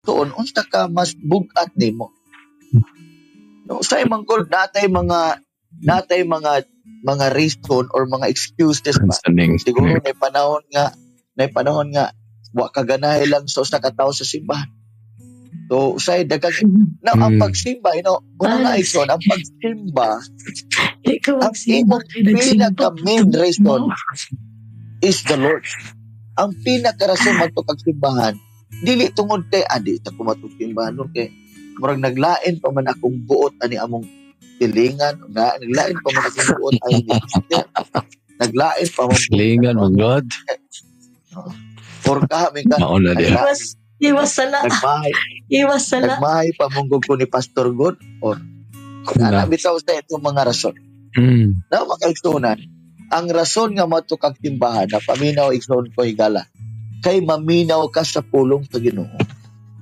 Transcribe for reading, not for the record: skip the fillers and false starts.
Igsoon, unsa ka mas bugat nimo. No, sa imong kol natay mga reason or mga excuses ba. Reasoning. Siguro na panahon nga wa ka ganahe lang sa usa ka tawo sa simbahan. So usay daghang now ang pagsimba, una nga, igsoon, ang pagsimba, Di ka ang magsimba imong kay nagsimba. Pinaka main reason is the Lord. Ang pinakarason madto kag simbahan, dili tungod kay adi ta ko matug simbahan, no, kay murag naglain pa man akong buot ani among tilingan, na naglain pa man akong buot ani ni sister. Naglain pa man buot Lingan man God. Or kami ka Mauna diha. Iwas, iwas sala. Nagmahay Iwas sala. Nagmahay pa mong ko ni Pastor God or Na. ana bitaw sa itong mga rason. Na mga kaigsuonan, ang rason nga madto kag simbahan na paminaw, igsoon ko higala, kay maminaw ka sa pulong sa Ginoo.